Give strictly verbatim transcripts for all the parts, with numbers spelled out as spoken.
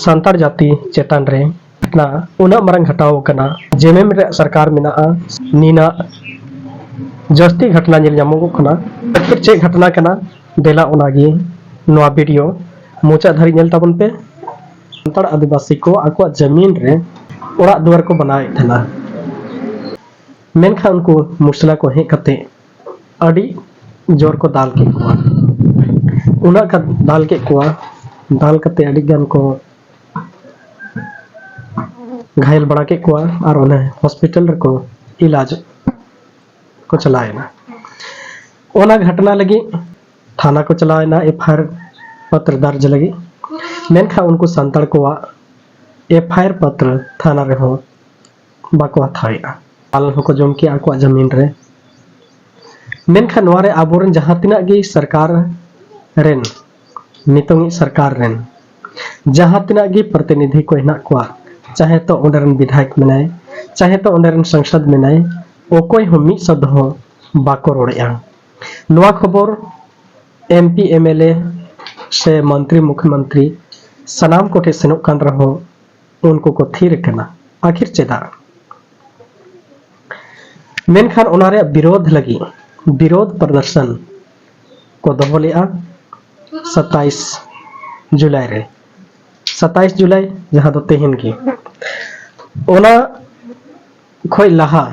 ᱥᱟᱱᱛᱟᱲ ᱡᱟᱹᱛᱤ ᱪᱮᱛᱟᱱ ᱨᱮ ᱜᱷᱚᱴᱱᱟ ᱩᱱᱟᱹᱜ ᱢᱟᱨᱟᱝ ᱜᱷᱚᱴᱟᱣ ᱠᱟᱱᱟ, ᱡᱮᱢᱮᱢ ᱨᱮᱭᱟᱜ ᱥᱚᱨᱠᱟᱨ ᱢᱮᱱᱟᱜᱼᱟ, ᱱᱤᱱᱟᱹᱜ ᱡᱟᱹᱥᱛᱤ ᱜᱷᱚᱴᱱᱟ ᱧᱮᱞ ᱧᱟᱢᱚᱜᱚᱜ ᱠᱟᱱᱟ᱾ ᱟᱹᱠᱷᱤᱨ ᱪᱮᱫ ᱜᱷᱚᱴᱱᱟ ᱠᱟᱱᱟ? ᱫᱮᱞᱟ ᱚᱱᱟᱜᱮ ᱱᱚᱣᱟ ᱵᱷᱤᱰᱤᱭᱳ ᱢᱩᱪᱟᱹᱫ ᱫᱷᱟᱹᱨᱤᱡ ᱧᱮᱞ ᱛᱟᱵᱚᱱ ᱯᱮ᱾ ᱥᱟᱱᱛᱟᱲ ᱟᱹᱫᱤᱵᱟᱹᱥᱤ ᱠᱚ ᱟᱠᱚᱣᱟᱜ ᱡᱟᱹᱢᱤᱱ ᱨᱮ ᱚᱲᱟᱜ ᱫᱩᱣᱟᱹᱨ ᱠᱚ ᱵᱮᱱᱟᱣᱮᱫ ᱛᱟᱦᱮᱱᱟ, ᱢᱮᱱᱠᱷᱟᱱ ᱩᱱᱠᱩ ᱢᱩᱥᱞᱟ ᱠᱚ ᱦᱮᱡ ᱠᱟᱛᱮ ᱟᱹᱰᱤ ᱡᱳᱨ ᱠᱚ ᱫᱟᱞ ᱠᱮᱫ ᱠᱚᱣᱟ᱾ ᱩᱱᱟᱹᱜ ᱠᱟ-, ᱫᱟᱞ ᱠᱮᱫ ᱠᱚᱣᱟ, ᱫᱟᱞ ᱠᱟᱛᱮ ᱟᱹᱰᱤ ᱜᱟᱱ ᱠᱚ ᱜᱷᱟᱭᱮᱞ ᱵᱟᱲᱟ ᱠᱮᱫ ᱠᱚᱣᱟ ᱟᱨ ᱚᱱᱮ ᱦᱚᱥᱯᱤᱴᱟᱞ ᱨᱮᱠᱚ ᱤᱞᱟᱡᱽ ᱠᱚ ᱪᱟᱞᱟᱣᱮᱱᱟ᱾ ᱚᱱᱟ ᱜᱷᱚᱴᱱᱟ ᱞᱟᱹᱜᱤᱫ ᱛᱷᱟᱱᱟ ᱠᱚ ᱪᱟᱞᱟᱣᱮᱱᱟ ᱮᱯᱷ ᱟᱭ ᱟᱨ ᱯᱚᱛᱨᱚ ᱫᱟᱨᱡᱽ ᱞᱟᱹᱜᱤᱫ, ᱢᱮᱱᱠᱷᱟᱱ ᱩᱱᱠᱩ ᱥᱟᱱᱛᱟᱲ ᱠᱚᱣᱟᱜ ᱮᱯᱷ ᱟᱭ ᱟᱨ ᱯᱚᱛᱨᱚ ᱛᱷᱟᱱᱟ ᱨᱮᱦᱚᱸ ᱵᱟᱠᱚ ᱦᱟᱛᱟᱣᱮᱫᱼᱟ᱾ ᱫᱟᱞ ᱦᱚᱸᱠᱚ ᱡᱚᱢ ᱠᱮᱜᱼᱟ ᱟᱠᱚᱣᱟᱜ ᱡᱟᱹᱢᱤᱱ ᱨᱮ᱾ ᱢᱮᱱᱠᱷᱟᱱ ᱱᱚᱣᱟ ᱨᱮ ᱟᱵᱚᱨᱮᱱ ᱡᱟᱦᱟᱸ ᱛᱤᱱᱟᱹᱜ ᱜᱮ ᱥᱚᱨᱠᱟᱨ ᱨᱮᱱ, ᱱᱤᱛᱚᱝᱤᱡ ᱥᱚᱨᱠᱟᱨ ᱨᱮᱱ ᱡᱟᱦᱟᱸ ᱛᱤᱱᱟᱹᱜ ᱜᱮ ᱯᱨᱚᱛᱤᱱᱤᱫᱷᱤ ᱠᱚ ᱦᱮᱱᱟᱜ ᱠᱚᱣᱟ, ᱪᱟᱦᱮ ᱛᱚ ᱚᱸᱰᱮ ᱨᱮᱱ ᱵᱤᱫᱷᱟᱭᱚᱠ ᱢᱮᱱᱟᱭ, ᱪᱟᱦᱮ ᱛᱚ ᱚᱸᱰᱮ ᱨᱮᱱ ᱥᱟᱝᱥᱚᱫ ᱢᱮᱱᱟᱭ, ᱚᱠᱚᱭ ᱦᱚᱸ ᱢᱤᱫ ᱥᱚᱵᱫ ᱦᱚᱸ ᱵᱟᱠᱚ ᱨᱚᱲᱮᱫᱼᱟ᱾ ᱱᱚᱣᱟ ᱠᱷᱚᱵᱚᱨ M P, M L A ᱥᱮ ᱢᱚᱱᱛᱨᱤ, ᱢᱩᱠᱷᱭᱚᱢᱚᱱᱛᱨᱤ ᱥᱟᱱᱟᱢ ᱠᱚᱴᱷᱮᱱ ᱥᱮᱱᱚᱜ ᱠᱟᱱ ᱨᱮᱦᱚᱸ ᱩᱱᱠᱩ ᱠᱚ ᱛᱷᱤᱨ ᱟᱠᱟᱱᱟ᱾ ᱟᱹᱠᱷᱤᱨ ᱪᱮᱫᱟᱜ? ᱢᱮᱱᱠᱷᱟᱱ ᱚᱱᱟ ᱨᱮᱭᱟᱜ ᱵᱤᱨᱳᱫᱷ ᱞᱟᱹᱜᱤᱫ ᱵᱤᱨᱳᱫᱷ ᱯᱨᱚᱫᱚᱨᱥᱚᱱ ᱠᱚ ᱫᱚᱦᱚ ᱞᱮᱫᱼᱟ ᱥᱟᱛᱟᱭᱤᱥ ᱡᱩᱞᱟᱭ ᱨᱮ᱾ ᱥᱟᱛᱟᱭᱤᱥ ᱡᱩᱞᱟᱭ, ᱡᱟᱦᱟᱸ ᱫᱚ ᱛᱮᱦᱮᱧ ᱜᱮ᱾ ᱚᱱᱟ ᱠᱷᱚᱡ ᱞᱟᱦᱟ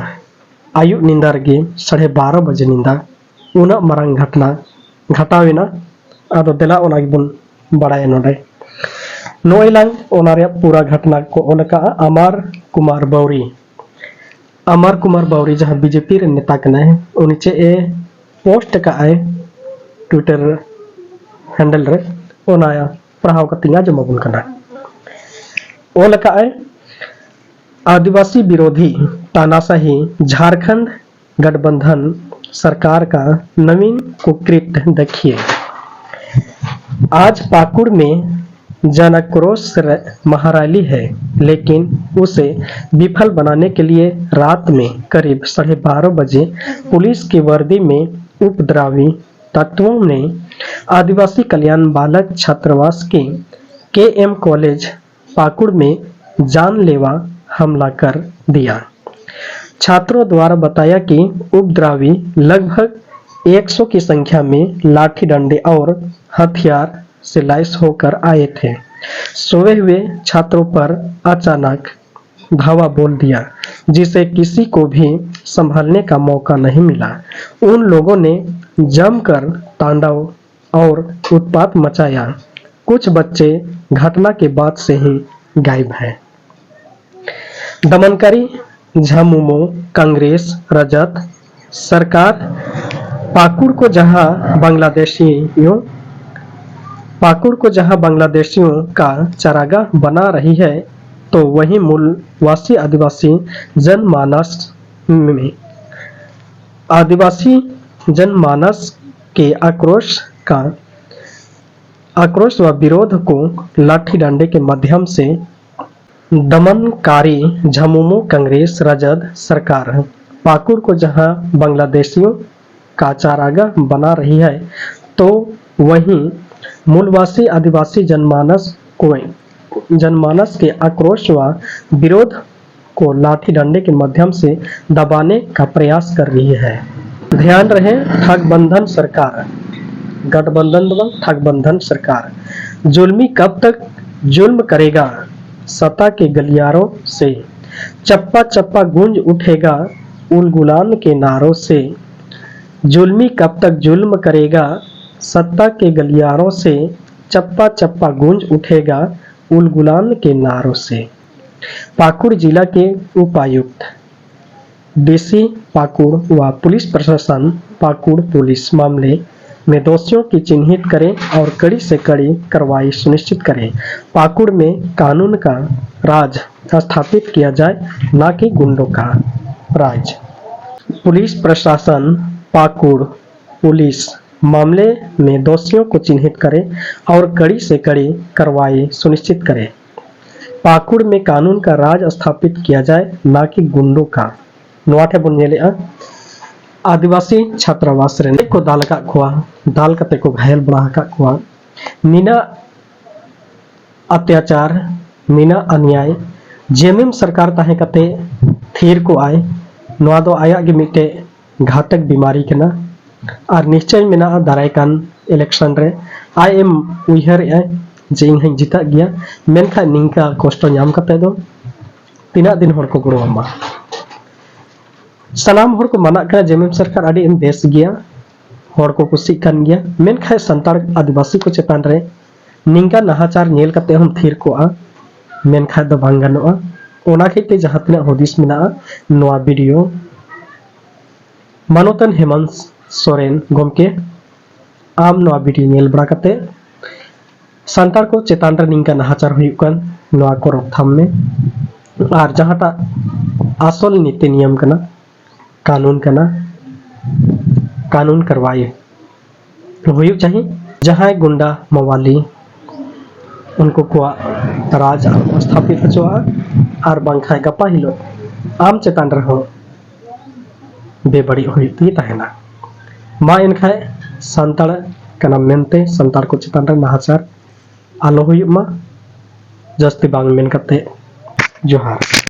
ᱟᱹᱭᱩᱵ ᱧᱤᱫᱟᱹ ᱨᱮᱜᱮ ᱥᱟᱲᱮ ᱵᱟᱨᱚ ᱵᱟᱡᱮ ᱧᱤᱫᱟᱹ ᱩᱱᱟᱹᱜ ᱢᱟᱨᱟᱝ ᱜᱷᱚᱴᱱᱟ ᱜᱷᱚᱴᱟᱣ ᱮᱱᱟ᱾ ᱟᱫᱚ ᱫᱮᱞᱟ ᱚᱱᱟ ᱜᱮᱵᱚᱱ ᱵᱟᱲᱟᱭᱟ ᱱᱚᱰᱮ᱾ ᱱᱚᱜᱼᱚᱭ ᱞᱟᱝ ᱚᱱᱟ ᱨᱮᱭᱟᱜ ᱯᱩᱨᱟᱹ ᱜᱷᱚᱴᱱᱟ ᱠᱚ ᱚᱞ ᱟᱠᱟᱫᱼᱟ ᱟᱢᱟᱨ ᱠᱩᱢᱟᱨ ᱵᱟᱣᱨᱤ᱾ ᱟᱢᱟᱨ ᱠᱩᱢᱟᱨ ᱵᱟᱣᱨᱤ ᱡᱟᱦᱟᱸ ᱵᱤᱡᱮᱯᱤ ᱨᱮᱱ ᱱᱮᱛᱟ ᱠᱟᱱᱟᱭ, ᱩᱱᱤ ᱪᱮᱫ ᱮ ᱯᱳᱥᱴ ᱟᱠᱟᱫ ᱟᱭ ᱴᱩᱭᱴᱟᱨ ᱦᱮᱱᱰᱮᱞ ᱨᱮ, ᱚᱱᱟ ᱯᱟᱲᱦᱟᱣ ᱠᱟᱛᱮ ᱤᱧ ᱟᱸᱡᱚᱢ ᱟᱵᱚᱱ ᱠᱟᱱᱟ᱾ ᱚᱞ ᱟᱠᱟᱫ ᱟᱭ, आदिवासी विरोधी तानाशाही झारखंड गठबंधन सरकार का नवीन कुकृत्य देखिए। आज पाकुड़ में जनाक्रोश र-, महारैली है, लेकिन उसे विफल बनाने के लिए रात में करीब साढ़े बारह बजे पुलिस की वर्दी में उपद्रवी तत्वों ने आदिवासी कल्याण बालक छात्रावास के के एम कॉलेज पाकुड़ में जानलेवा हमला कर दिया। छात्रों द्वारा बताया कि उपद्रवी लगभग एक सौ की संख्या में लाठी डंडे और हथियार से लैस होकर आए थे। सोए हुए छात्रों पर अचानक धावा बोल दिया, जिससे किसी को भी संभलने का मौका नहीं मिला। उन लोगों ने जमकर तांडव और उत्पात मचाया। कुछ बच्चे घटना के बाद से ही गायब हैं। दमनकारी झामुमो कांग्रेस रजत सरकार पाकुड़ को जहां बांग्लादेशियों पाकुड़ को जहां बांग्लादेशियों का चारागाह बना रही है, तो वहीं मूलवासी आदिवासी जनमानस में आदिवासी जनमानस के आक्रोश का आक्रोश व विरोध को लाठी डंडे के माध्यम से दमनकारी झामुमो कांग्रेस रजद सरकार पाकुड़ को जहां बांग्लादेशियों का चारागाह बना रही है, तो वहीं मूलवासी आदिवासी जनमानस को जनमानस के आक्रोश व विरोध को लाठी डंडे के माध्यम से दबाने का प्रयास कर रही है। ध्यान रहे, ठगबंधन सरकार, गठबंधन व ठगबंधन सरकार जुल्मी कब तक जुल्म करेगा? सत्ता के गलियारों से चप्पा चप्पा गूंज उठेगा उलगुलान के नारों से। जुल्मी कब तक जुल्म करेगा? सत्ता के गलियारों से चप्पा चप्पा गूंज उठेगा उलगुलान के नारों से। पाकुड़ जिला के उपायुक्त, डीसी पाकुड़ व पुलिस प्रशासन पाकुड़ पुलिस मामले में दोषियों की चिन्हित करें और कड़ी से कड़ी कार्रवाई सुनिश्चित करें। पाकुड़ में कानून का राज स्थापित किया जाए, ना कि गुंडों का राज। पुलिस प्रशासन पाकुड़ पुलिस मामले में दोषियों को चिन्हित करें और कड़ी से कड़ी कार्रवाई सुनिश्चित करें। पाकुड़ में कानून का राज स्थापित किया जाए, ना कि गुंडों का। ᱱᱚᱣᱟ ᱴᱷᱮᱱ ᱵᱚᱱ ᱧᱮᱞᱮᱜᱼᱟ, ᱟᱹᱫᱤᱵᱟᱹᱥᱤ ᱪᱷᱟᱛᱨᱟᱵᱟᱥ ᱨᱮ ᱠᱚ ᱫᱟᱞ ᱟᱠᱟᱫ ᱠᱚᱣᱟ, ᱫᱟᱞ ᱠᱟᱛᱮ ᱠᱚ ᱜᱷᱟᱭᱮᱞ ᱵᱟᱲᱟ ᱟᱠᱟᱫ ᱠᱚᱣᱟ᱾ ᱱᱤᱱᱟᱹᱜ ᱚᱛᱛᱟᱪᱟᱨ, ᱱᱤᱱᱟᱜ ᱟᱱᱭᱟᱭ ᱡᱮᱢᱮᱢ ᱥᱚᱨᱠᱟᱨ ᱛᱟᱦᱮᱸ ᱠᱟᱛᱮ ᱛᱷᱤᱨ ᱠᱚᱜᱼᱟᱭ, ᱱᱚᱣᱟ ᱫᱚ ᱟᱭᱟᱜ ᱜᱮ ᱢᱤᱫᱴᱮᱡ ᱜᱷᱟᱛᱚᱠ ᱵᱤᱢᱟᱨᱤ ᱠᱟᱱᱟ᱾ ᱟᱨ ᱱᱤᱥᱪᱚᱭ ᱢᱮᱱᱟᱜᱼᱟ, ᱫᱟᱨᱟᱭ ᱠᱟᱱ election ᱨᱮ ᱟᱡ ᱮᱢ ᱩᱭᱦᱟᱹᱨᱮᱜᱼᱟ ᱡᱮ ᱤᱧ ᱦᱚᱸᱧ ᱡᱤᱛᱟᱹᱜ ᱜᱮᱭᱟ, ᱢᱮᱱᱠᱷᱟᱱ ᱱᱤᱝᱠᱟ ᱠᱚᱥᱴᱚ ᱧᱟᱢ ᱠᱟᱛᱮ ᱫᱚ ᱛᱤᱱᱟᱹᱜ ᱫᱤᱱ ᱦᱚᱲ ᱠᱚ ᱜᱚᱲᱚ ᱟᱢᱟ? ᱥᱟᱱᱟᱢ ᱦᱚᱲ ᱠᱚ ᱢᱟᱱᱟᱜ ᱠᱟᱱᱟ ᱡᱮᱢᱮᱢ ᱥᱚᱨᱠᱟᱨ ᱟᱹᱰᱤ ᱮᱢ ᱵᱮᱥ ᱜᱮᱭᱟ, ᱦᱚᱲ ᱠᱚ ᱠᱩᱥᱤᱜ ᱠᱟᱱ ᱜᱮᱭᱟ, ᱢᱮᱱᱠᱷᱟᱱ ᱥᱟᱱᱛᱟᱲ ᱟᱹᱫᱤᱵᱟᱹᱥᱤ ᱠᱚ ᱪᱮᱛᱟᱱ ᱨᱮ ᱱᱤᱝᱠᱟ ᱱᱟᱦᱟᱪᱟᱨ ᱧᱮᱞ ᱠᱟᱛᱮ ᱦᱚᱸᱢ ᱛᱷᱤᱨ ᱠᱚᱜᱼᱟ, ᱢᱮᱱᱠᱷᱟᱱ ᱫᱚ ᱵᱟᱝ ᱜᱟᱱᱚᱜᱼᱟ᱾ ᱚᱱᱟ ᱠᱷᱟᱹᱛᱤᱨ ᱛᱮ ᱡᱟᱦᱟᱸ ᱛᱤᱱᱟᱹᱜ ᱦᱩᱫᱤᱥ ᱢᱮᱱᱟᱜᱼᱟ, ᱱᱚᱣᱟ video ᱢᱟᱱᱚᱛᱟᱱ ᱦᱮᱢᱟᱱᱛ ᱥᱚᱨᱮᱱ ᱜᱚᱢᱠᱮ, ᱟᱢ ᱱᱚᱣᱟ video ᱧᱮᱞ ᱵᱟᱲᱟ ᱠᱟᱛᱮ ᱥᱟᱱᱛᱟᱲ ᱠᱚ ᱪᱮᱛᱟᱱ ᱨᱮ ᱱᱤᱝᱠᱟ ᱱᱟᱦᱟᱪᱟᱨ ᱦᱩᱭᱩᱜ ᱠᱟᱱ, ᱱᱚᱣᱟ ᱠᱚ ᱨᱚᱠᱛᱷᱟᱢ ᱢᱮ᱾ ᱟᱨ ᱡᱟᱦᱟᱸᱴᱟᱜ ᱟᱥᱚᱞ ᱱᱤᱛᱤ ᱱᱤᱭᱚᱢ ᱠᱟᱱᱟ, ᱠᱟᱹᱱᱩᱱ ᱠᱟᱱᱟ, ᱠᱟᱹᱱᱩᱱ ᱠᱟᱨᱣᱟᱭ ᱦᱩᱭᱩᱜ ᱪᱟᱹᱦᱤ᱾ ᱡᱟᱦᱟᱸᱭ ᱜᱩᱱᱰᱟ ᱢᱟᱣᱟᱞᱤ ᱩᱱᱠᱩ ᱠᱚᱣᱟᱜ ᱨᱟᱡᱽ ᱟᱢ ᱥᱛᱷᱟᱯᱤᱛ ᱦᱚᱪᱚᱣᱟᱜᱼᱟ, ᱟᱨ ᱵᱟᱝᱠᱷᱟᱱ ᱜᱟᱯᱟ ᱦᱤᱞᱳᱜ ᱟᱢ ᱪᱮᱛᱟᱱ ᱨᱮᱦᱚᱸ ᱵᱮᱵᱟᱹᱲᱤᱡ ᱦᱩᱭᱩᱜ ᱛᱮᱜᱮ ᱛᱟᱦᱮᱱᱟ᱾ ᱢᱟ ᱮᱱᱠᱷᱟᱱ ᱥᱟᱱᱛᱟᱲ ᱠᱟᱱᱟᱢ ᱢᱮᱱᱛᱮ ᱥᱟᱱᱛᱟᱲ ᱠᱚ ᱪᱮᱛᱟᱱ ᱨᱮ ᱱᱟᱦᱟᱪᱟᱨ ᱟᱞᱚ ᱦᱩᱭᱩᱜ ᱢᱟ᱾ ᱡᱟᱹᱥᱛᱤ ᱵᱟᱝ ᱢᱮᱱ ᱠᱟᱛᱮ ᱡᱚᱦᱟᱨ᱾